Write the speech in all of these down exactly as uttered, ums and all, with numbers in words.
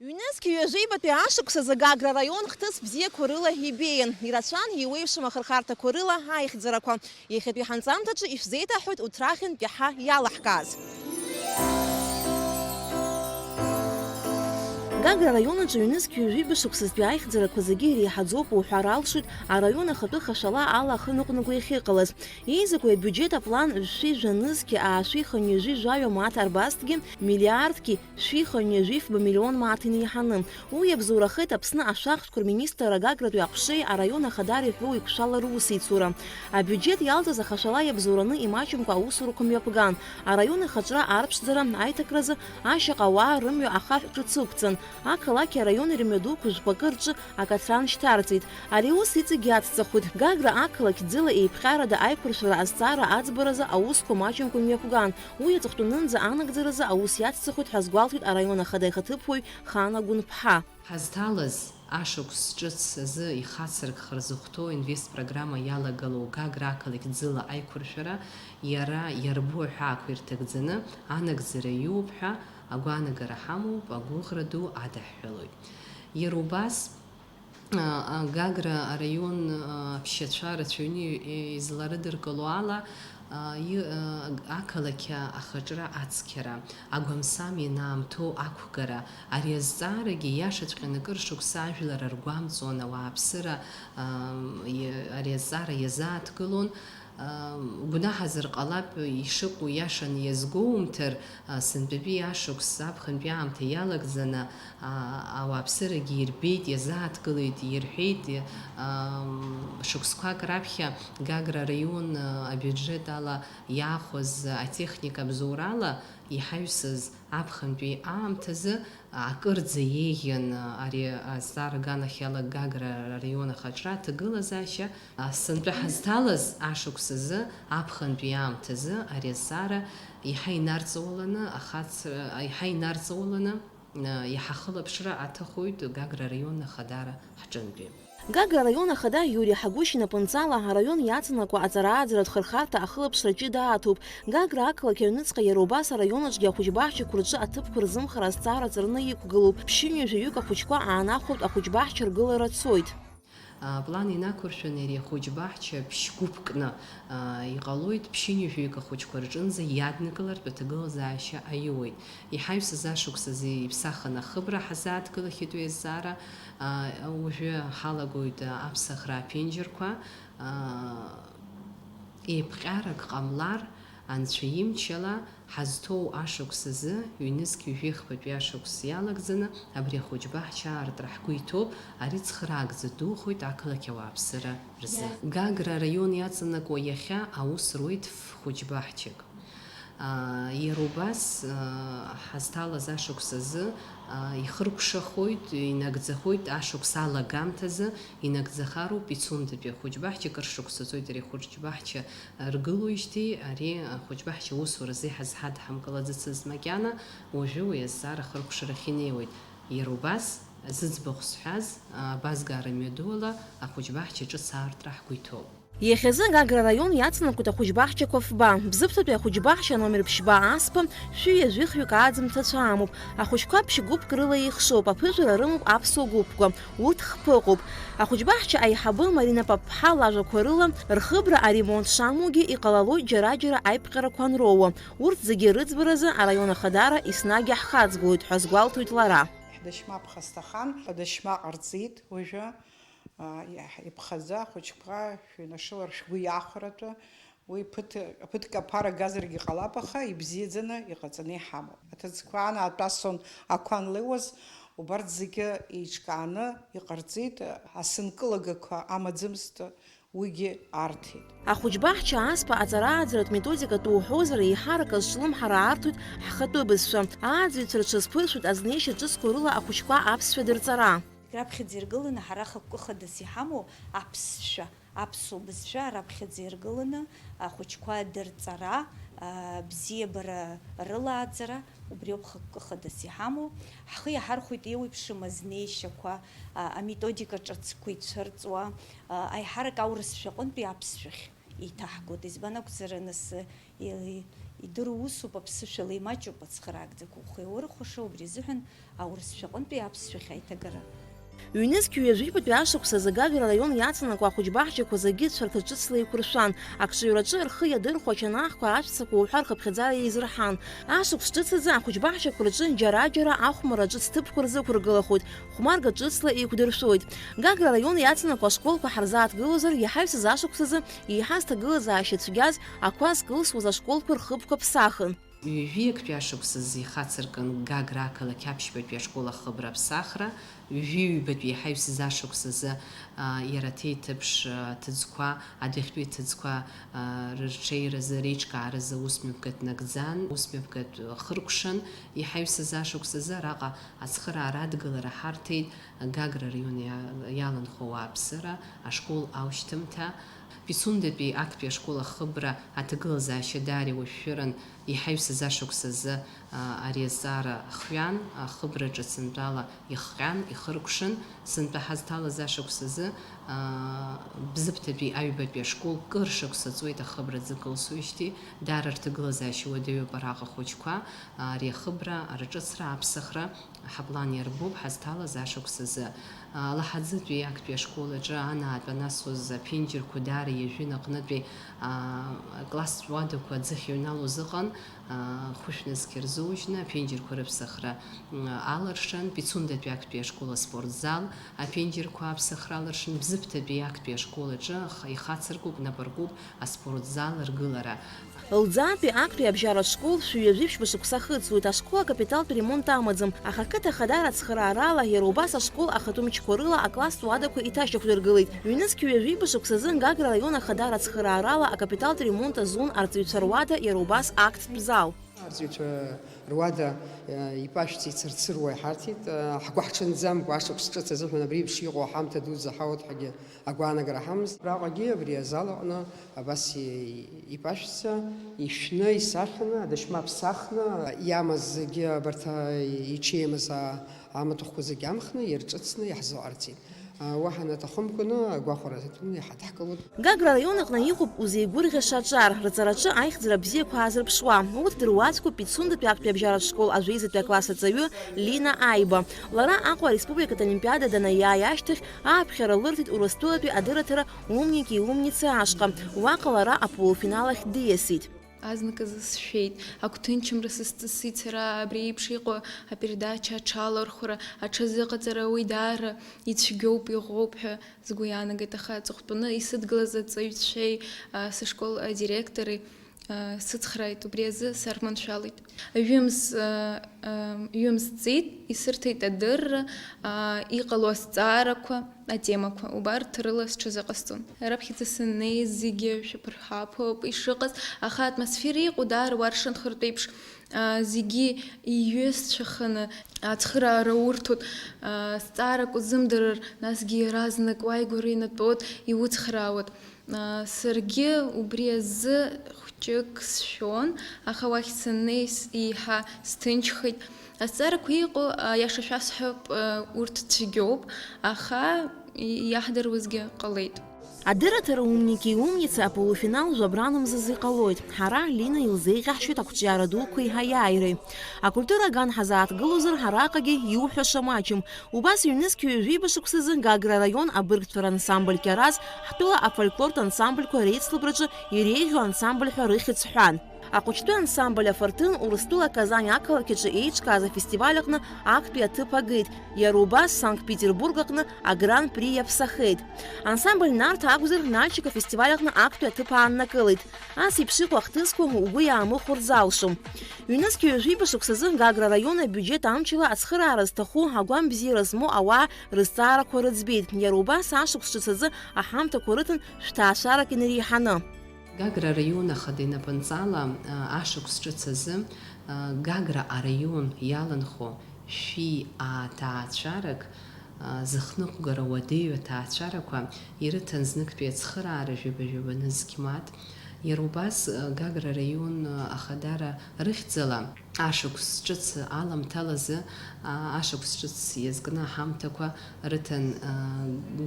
Ҩнызқь ҩажәибатәи ашықәсазы Гагра араион хҭыс бзиақәа рыла ибеиан, ирацәан иеиуеиԥшым ахырхарҭақәа рыла аихьӡарақәа. Иахьатәи ҳанҵамҭаҿы ишәзеиҭаҳҳәоит урҭ рахьынтәи ҳа иалаҳкааз. Гагра араион аҿы ҩнызқь ҩажәиба шықәсазтәи аихьӡарақәа зегьы иреиҳаӡоуп уҳәар алшоит араион ахатәы хашала ала ахы ныҟәнаго иахьыҟалаз. Еизакуи абиуџьет аплан жәшәи жәанызқьи аашәи хынҩажәи жәаҩа мааҭ арбазҭгьы, миллиардки шәи хынҩажәи фба миллион мааҭ инеиҳаны. Уи иабзоурахеит Аԥсны ашәахтәқәа рминистрра агагратәи аҟәшеи араион ахадареи ҳәоу еиқәшәала русеицура. Абиуџьет иалҵыз ахашала иабзоураны имаҷымкәа аусурақәа мҩаԥган. Араион ахаҿра арԥшӡара аиҭакразы ашьаҟа ауаа рымҩа ахаҳә ҿыц ықәҵан. Ақалақьи араиони рымҩадуқәа жәпакы рҿы акаҭран шьҭарҵеит. Ари аус иҵегь иацҵахоит. Гагра ақалақь ӡыла еиԥҟьарада аиқәыршәара азҵаара аӡбаразы аусқәа маҷымкәа имҩаԥган. Уи аҵыхәтәанынӡа анагӡаразы аус иацҵахоит ҳәа азгәалҭоит араион ахада ихаҭыԥуаҩ Хана Гәынԥҳа. Ҳазҭалаз ашықәс ҿыц азы ихацыркхар зыхәҭоу инвестпрограмма иалагалоу Гагра ақалақь ӡыла аиқәыршәара иара иарбоу аҳәаақәа ирҭагӡаны анагӡара иоуп ҳәа агәаанагара ҳамоуп, агәыӷра ду адаҳҳәалоит. Иара убас, а, а, Гагра араион, а, аԥсшьацәа рацәаҩны и-, изларыдыркыло ала, а, и-, а, ақалақь ахаҿра ацқьара, агәамсам ианаамҭоу ақәгара, ари азҵаарагьы иашаҵәҟьаны акыр шықәса ажәлар ргәамҵуан, ауааԥсыра, а, и-, ари азҵаара иазааҭгылон. Гәнаҳазар ҟалап, ишыҟоу иашаны иазгәоумҭар, сынтәатәи ашықәс аԥхынтәи аамҭа иалагӡаны, ауааԥсырагьы ирбеит, иазааҭгылеит, ирҳәеит, шықәсқәак раԥхьа Гагра араион абиуџьет ала иаахәаз атехника абзоурала иҳаҩсыз аԥхынтәи аамҭазы акырӡа еиӷьын ари азҵаара аганахьала Гагра араион ахаҿра аҭагылазаашьа. Сынтәа ҳазҭалаз ашықәс азы, аԥхынтәи аамҭазы ари азҵаара иаҳа инарҵауланы, ахацра, иаҳа инарҵауланы, иаҳа ахылаԥшра аҭахоит Гагра араион ахадара ҳҿынтәи. Гагра араион ахада Иури Ҳагәышь инапынҵала араион иаҵанакуа аҵара-ааӡаратә хырхарҭа ахылаԥшра ҷыда аҭоуп. Гагра ақалақь аҩныҵҟа иара убас араион аҿгьы ахәыҷбаҳчақәа рҿы аҭыԥқәа рзымхара азҵаара ҵарны иқәгылоуп. Ԥшьынҩажәаҩык ахәыҷқәа аанахәартә ахәыҷбаҳча ргылара цоит. Аплан инақәыршәаны ари ахәыҷбаҳча ԥшь-гәыԥкны, а, иҟалоит, ԥшьынҩажәаҩык ахәыҷқәа рҿынӡа иаднакылартә аҭагылазаашьа аиуеит. Иҳаҩсыз ашықәс азы иԥсахын ахыбра ҳазааҭгылахьеит уи азҵаара. А, уажәы ҳалагоит, а, аԥсахра аԥенџьырқәа. А, еиԥҟьарак ҟамлар, Анцәа имчала, ҳазҭоу ашықәс азы, ҩнызқь ҩажәи хԥатәи ашықәс иалагӡаны, абри ахәыҷбаҳча аартра ҳгәы иҭоуп, ари цхыраагӡа духоит ақалақь ауааԥсыра рзы. Гагра араион иаҵанакуа иахьа аус руеит ф-хәыҷбаҳчак. Аа, иара убас, аа, ҳазҭалаз ашықәс азы, аа, ихыркәшахоит, инагӡахоит, ашықәс алагамҭазы инагӡахароуп Пицундатәи ахәыҷбаҳча, акыр шықәса ҵуеит ари ахәыҷбаҳча ргылоижьҭеи ари ахәыҷбаҳча аусуразы иҳазҳадҳамкылаӡацызт макьана, уажәы уи азҵаара ахыркәшарахь инеиуеит. Иара убас, зыӡбахә сҳәаз, абазгара мҩадуала ахәыҷбаҳча ҿыц аартра ҳгәы иҭоуп. Иахьазы Гагра араион иацнакуеит ахәыҷбаҳчақәа фба. Бзыԥҭатәи ахәыҷбаҳча номер ԥшьба Аспа шәи ҩажәи хҩык ааӡамҭацәа амоуп. Ахәыҷқәа ԥшь-гәыԥк рыла еихшоуп, аԥыжәара рымоуп аԥсуа гәыԥқәа. Урҭ хԥыҟоуп. Ахәыҷбаҳча аиҳабы Марина Папԥҳа лажәақәа рыла, рхыбра аремонт шамугьы иҟалалоит џьара-џьара аиԥҟьарақәа анроуа. Урҭ зегьы рыӡбаразы араион ахадара еснагь иаҳхаҵгылоит ҳәа азгәалҭоит лара. Ҳдашьма ԥхасҭахан, адашьма ҟарҵеит уажәы, а, иаҳ-, иԥхаӡа ахәыҷқәа шәыҩнашылар шәгәы иахәаратәы, Уи ԥыҭ-, ԥыҭк аԥара газаргьы ҟалап, аха ибзиаӡаны иҟаҵаны иҳамоуп. Аҭыӡқәа анаатәасон ақәа анлеиуаз, убарҭ зегьы еиҿкааны иҟарҵеит, асы нкылагақәа амаӡамызт, уигьы арҭеит. Ахәыҷбаҳча Аспа аҵара-ааӡаратә методикатә уҳәозар, еиҳарак азҿлымҳара арҭоит ҳхатәы бызшәа. Ааӡаҩцәа рҽазԥыршәоит азнеишьа ҿыцқәа рыла ахәыҷқәа аԥсшәа дырҵара. Раԥхьаӡа иргыланы ҳара хықәкы хадас иҳамоу аԥсшәа, аԥсуа бызшәа раԥхьаӡа иргыланы ахәыҷқәа дырҵара, а, бзиабара рылааӡара, убриоуп хықәкы хадас иҳамоу. Ҳхы иаҳархәоит еиуеиԥшым азнеишьақәа, а, аметодика ҿыцқәа ицәырҵуа, а, аиҳарак аурысшәа аҟынтәи аԥсшәахь еиҭаҳгоит. Избан акәзар, нас, Или Идыру усуп, аԥсышәала имаҷуп ацхыраагӡақәа ухы иаурхәаша, убри азыҳәан аурысшәаҟынтәи аԥсшәахь аиҭагара. Ҩнызқь ҩажәи жәпатәи ашықәсазы Гагра араион иацынхо ахәыҷбаҳчақәа зегьы цәарҭа ҿыцла еиқәыршәан, акҿыҩраҿы рхы иадырхәо ачанахқәа ашәцақәа уҳәа рхыԥхьаӡара еизырҳан. Ашықәс ҿыцазы ахәыҷбаҳчақәа рҿы џьара-џьара ахәмарра аҿыц ҭыԥқәа рзы ықәыргылахоит, хәмарга ҿыцла еиқәдыршәоит. Гагра араион иацынхо ашколқәа ҳарзааҭгылозар, иаҳаҩсыз ашықәсазы еиҳа зҭагылазаашьа цәгьаз ақәа зкылсуаз ашколқәа рхыбқәа ԥсахын. Ҩажәи актәи ашықәсазы ихацыркын Гагра ақалақь аԥшьбатәи ашкол ахыбра аԥсахра, ҩажәи ҩбатәи иаҳаҩсыз ашықәсазы, аа, иара аҭеиҭыԥш, аа, ҭыӡқәа, адәахьтәи аҭыӡқәа, аа, рырҽеиразы, реиҿкааразы ус мҩаԥгатә нагӡан, ус мҩаԥгатә хыркәшан, иҳаҩсыз ашықәсазы араҟа ацхыраара адгылара ҳарҭеит Гагра араион иа-, иаланхо ауааԥсыра, ашкол аушьҭымҭа, Пицундатәи актәи ашкол ахыбра аҭагылазаашьа даара иуашәшәыран, иҳаҩсыз ашықәс азы, аа, ари азҵаара хҩан, ахыбраҿы сынтәала ихҟьан, ихыркәшан, сынтәа ҳазҭалаз ашықәс азы, аа, Бзыԥҭатәи аҩбатәи ашкол кыр шықәса ҵуеит ахыбра аӡы кылсуижьҭеи, даара рҭагылазаашьа уадаҩуп араҟа ахәыҷқәа, ари ахыбра, арҿыцра, аԥсахра, ҳаплан иарбоуп ҳазҭалаз ашықәс азы. Алаҳаӡытәи актәи ашкол аҿы анаатә анасуаз аԥенџьырқәа даара иажәын аҟнытәи, аа, акласстә уадақәа аӡыхь иҩналоз ыҟан, аа, хәышә нызқь рзоужьны аԥенџьырқәа рыԥсахра, м, алыршан, Пицундатәи актәи ашкол аспортзал аԥенџьырқәа аԥсахра алыршан, Бзыԥҭатәи актәи ашкол аҿы х-, ихацыркуп, напыркуп аспортзал ргылара. Лӡаатәи актәи абжьаратә школ шәи ҩажәи ԥшьба шықәса хыҵуеит, ашкол акапиталтә ремонт амаӡам, аха ақыҭа ахадара ацхыраарала, иара убас ашкол ахатәы мчқәа рыла акласстә уадақәа иҭашьақәдыргылеит. Ҩнызқь ҩажәи ԥшьба шықәсазы Гагра араион ахадара ацхыраарала акапиталтә ремонт азун арҵаҩцәа руада иара убас актәи зал. Арҵаҩцәа руада, э, ипашәҵа ицырцыруа иҳарҭеит, э, ҳгәы ҳҽанӡамкәа ашықәс ҿыц азыҳәан абри еиԥш иҟоу аҳамҭа дуӡӡа ҳауеит ҳәагьы агәаанагара ҳамамызт. Абраҟагьы абри азал аҟны абас и-, ипашәҵа ишәны, исахьаны, адашьма ԥсахны, иамаз зегьы абарҭ, а, иҽеимыз, а, амаҭәахәқәа зегьы амхны, ирҿыцны иаҳзыҟарҵеит. А, уаҳа анаҭахымкәаны, агәахәара аҭатәны иҳадаҳкылоит. Гагра араион аҟны иҟоуп узеигәырӷьаша аҿар, рҵараҿы аихьӡара бзиақәа аазырԥшуа. Урҭ дыруаӡәкуп Пицундатәи актәи абжьаратә школ ажәеизатәи акласс аҵаҩы Лина Аиба. Лара Аҟәа ареспубликатә олимпиада данаиааи ашьҭахь, ааԥхьара лырҭеит Урыстәылатәи адырраҭара Умники и умницы ашҟа. Уаҟа лара аполуфинал ахь диасит. Азныказы сшәеит, агәҭынчымра сызҵысит сара абри еиԥш иҟоу апередача аҽалархәра, аҽазыҟаҵара, уи даара ицәгьоуп, иӷәӷәоуп ҳәа сгәы иаанагеит, аха аҵыхәтәаны исыдгылаз аҵаҩцәеи, а, сышкол адиректори, а, сыцхрааит, убри азы сарманшәалеит. Ҩымз, а, а, ҩымз ҵит, исырҭеит адырра, а, иҟало азҵаарақәа, атемақәа, убарҭ рыла сҽазыҟасҵон. Раԥхьаӡа саннеиз зегьы шәаԥырҳаԥоуп ишыҟаз, аха атмосфера иҟоу даара уаршанхартә еиԥш, а, зегьы иҩызцәаханы ацхыраара урҭоит, а, зҵаарак узымдырыр, насгьы иаразнак уааигәара инатәоит, иуцхраауеит. А, саргьы убри азы хәҷык сшәон, аха уахь саннеи с-, еиҳа сҭынчхеит. Азҵаарақәа иҟоу, аиаша шәасҳәап, урҭ цәгьоуп, аха иаҳдыруазгьы ҟалеит. Адырраҭара Умники и умницы аполуфинал жәабран мзазы иҟалоит. Ҳара Лина илзеиӷьаҳшьоит ақәҿиара дуқәеи аиааиреи. Акультура аган ҳазааҭгылозар, араҟагьы иуҳәаша маҷым. Убас ҩнызқь ҩажәи ԥшьба шықәсазы Гагра араион абыргцәа рансамбль Кьараз ҳтәыла афольклортә ансамбльқәа реицлабраҿы иреиӷьу ансамбль ҳәа рыхьӡ ҳәан. Ахәыҷтәы ансамбль Афырҭын Урыстәыла Казань ақалақь аҿы еиҿкааз афестиваль аҟны актәи аҭыԥ агеит, иара убас Санкт-Петербург аҟны агран-при иаԥсахеит. Ансамбль Нарҭ акәзар, Нальчик афестиваль аҟны актәи аҭыԥ ааннакылеит. Ас еиԥш иҟоу ахҭысқәа угәы иаамыхәар залшом. Ҩнызқь ҩажәи ԥшьба шықәсазы Гагра араион абиуџьет амчала ацхыраара зҭаху агәам бзиара змоу ауаа рызҵаарақәа рыӡбеит, иара убас ашықәс ҿыц азы аҳамҭақәа рыҭан шәҭаацәарак инареиҳаны. Гагра араион ахада инапынҵала, а, ашықәс ҿыц азы, а, Гагра араион иаланхо шәи ааҭаацәарак, а, зыхныҟәгара уадаҩу аҭаацәарақәа ирыҭан зныктәи ацхыраара жәаба-жәаба нызқь мааҭ. Иара убас, а, Гагра араион, а, ахадара рыхьӡала ашықәс ҿыц аламҭалазы, а, ашықәс ҿыц иазкны аҳамҭақәа рыҭан, а,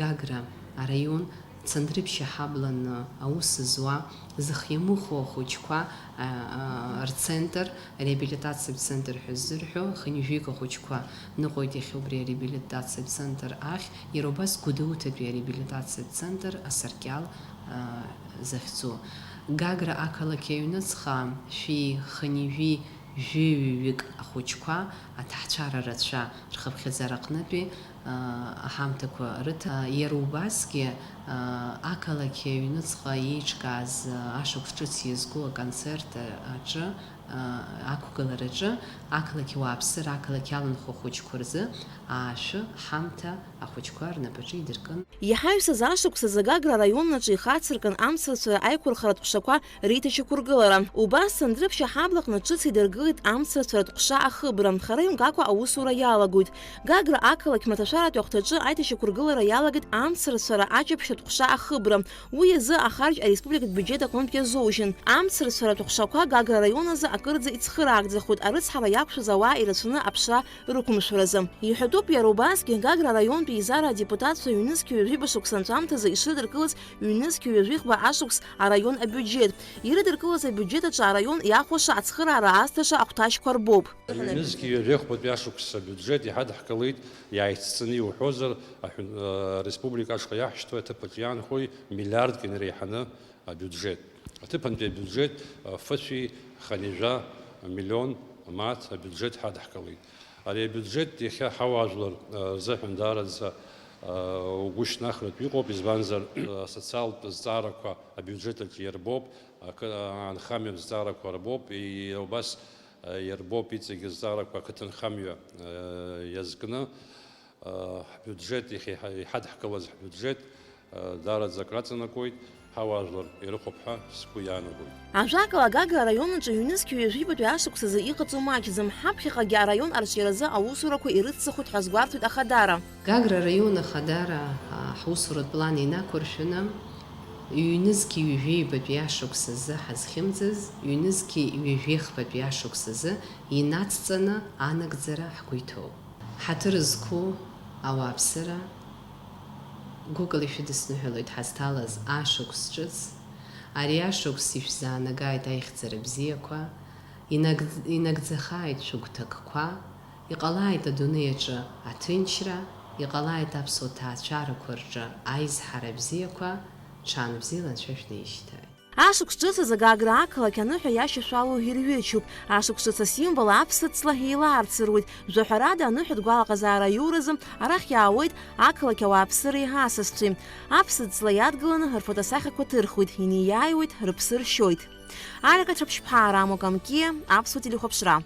Гагра араион Цандрыԥшь аҳабланы аус зуа, зхы иамыхәо ахәыҷқәа, а, а, рцентр, реабилитациатә центр ҳәа ззырҳәо, хынҩажәик ахәыҷқәа ныҟәоит иахьа убри ареабилитациатә центр ахь, иара убас Гәдоуҭатәи ареабилитациатә центр асаркьал, а, захьӡу. Гагра ақалақь аҩныҵҟа шәи хынҩажәи жәаҩаҩык ахәыҷқәа аҭаацәара рацәа рхыԥхьаӡара аҟнытәи, аа, аҳамҭақәа рыҭа-, иара убасгьы, аа, ақалақь аҩныҵҟа еиҿкааз, аа, ашықәс ҿыц иазку аконцерт, аа, аҿы, аа, ақәгылараҿы ақалақь ауааԥсыра ақалақь аланхо ахәыҷқәа рзы аашәы ҳамҭа ахәыҷқәа рнапаҿы идыркын. Иҳаҩсыз ашықәс азы Гагра араион аҿы ихацыркын амцарцәара аиқәырхаратә ҟәшақәа реиҭашьақәыргылара. Убас Цандрыԥшь аҳабла аҟны ҿыц идыргылеит амцарцәаратә ҟәша ахыбра, хара имгакәа аусура иалагоит. Гагра ақалақь маҭәашәаратәи ахәҭаҿы аиҭашьақәыргылара иалагеит амцарцәара аҷаԥшьатә ҟәша ахыбра. Уи азы ахарџь ареспубликатә биуџьет аҟынтә иазоужьын. Амцарцәаратә ҟәшақәа Гагра араион азы акырӡа ицхыраагӡахоит, арыцҳара иақәшәаз ауаа ирацәаны аԥшра рықәымшәаразы. Иҳәатәуп иара убасгьы Гагра араионтәи еизара адепутатцәа ҩнызқьи ҩажәиба шықәса анҵәамҭазы ишрыдыркылаз ҩнызқьи ҩажәихба ашықәс араион абиуџьет. Ирыдыркылаз абиуџьет аҿы араион иахәаша ацхыраара азҭаша ахәҭажьқәа рбоуп. Ҩнызқьи ҩажәихәбатәи ашықәс абиуџьет иҳадҳкылеит, иааицҵаны иуҳәозар, аҳәын-, а, республика ашҟа иаҳшьҭуа аҭыԥаҿ иаанхои миллиардк инареиҳаны абиуџьет. Аҭыԥантәи абиуџьет, а, фышәи хынҩажәа миллион мааҭ абиуџьет ҳадҳкылеит. Ари абиуџьет иахьа ҳауаажәлар, а, рзыҳәан даараӡа, а, угәы шьҭнахратәы иҟоуп, избанзар, а, асоциалтә зҵаарақәа абиуџьет аҿы иарбоуп, акы-, а, анхамҩатә зҵаарақәа рбоуп, и-, убас, а, иарбоуп иҵегь азҵаарақәа ақыҭанхамҩа, а, иазкны. Ҳбиуџьет, иахьа иҳа-, иҳадҳкылаз ҳбиуџьет, даараӡа акраҵанакуеит, ҳауаажәлар ирыхәап ҳәа сгәы иаанагоит. Ажәакала, Гагра араион аҿы ҩнызқьи ҩажәибатәи ашықәс азы иҟаҵоу маҷӡам, ҳаԥхьаҟагьы араион арҿиаразы аусурақәа ирыцҵахоит ҳәа азгәарҭоит Ахадара. Гагра араион Ахадара, а, ҳусуратә план инақәыршәаны, ҩнызқьи ҩажәибатәи ашықәс азы ҳазхьымӡаз, ҩнызқьи ҩажәихԥатәи ашықәс азы инацҵаны анагӡара ҳгәы иҭоуп. Ҳаҭыр зқәу ауааԥсыра, гәыкала ишәыдысныҳәалоит ҳазҭалаз ашықәс ҿыц. Ари ашықәс ишәзаанагааит аихьӡара бзиақәа, инаг-, инагӡахааит шәыгәҭакқәа, иҟалааит адунеи аҿы аҭынчра, иҟалааит аԥсуа ҭаацәарақәа рҿы аизҳара бзиақәа, ҽаанбзиала анцәа шәнеишьҭааит. Ашықәс ҿыц азы Гагра ақалақь аныҳәа иашьашәалоу ирҩычуп. Ашықәс ҿыц асимвол аԥсыӡ ҵла еилаарцыруеит. Жәаҳәарада, аныҳәатә гәалаҟазаара аиуразы арахь иаауеит ақалақь ауааԥсыреи ҳасасцәеи. Аԥсыӡ ҵла иадгыланы рфотосахьақәа ҭырхуеит, инеиааиуеит, рыԥсы ршьоит. Алика Ҭрыԥшьԥҳа, Рамо Камкиа, Аԥсуа телехәаԥшра.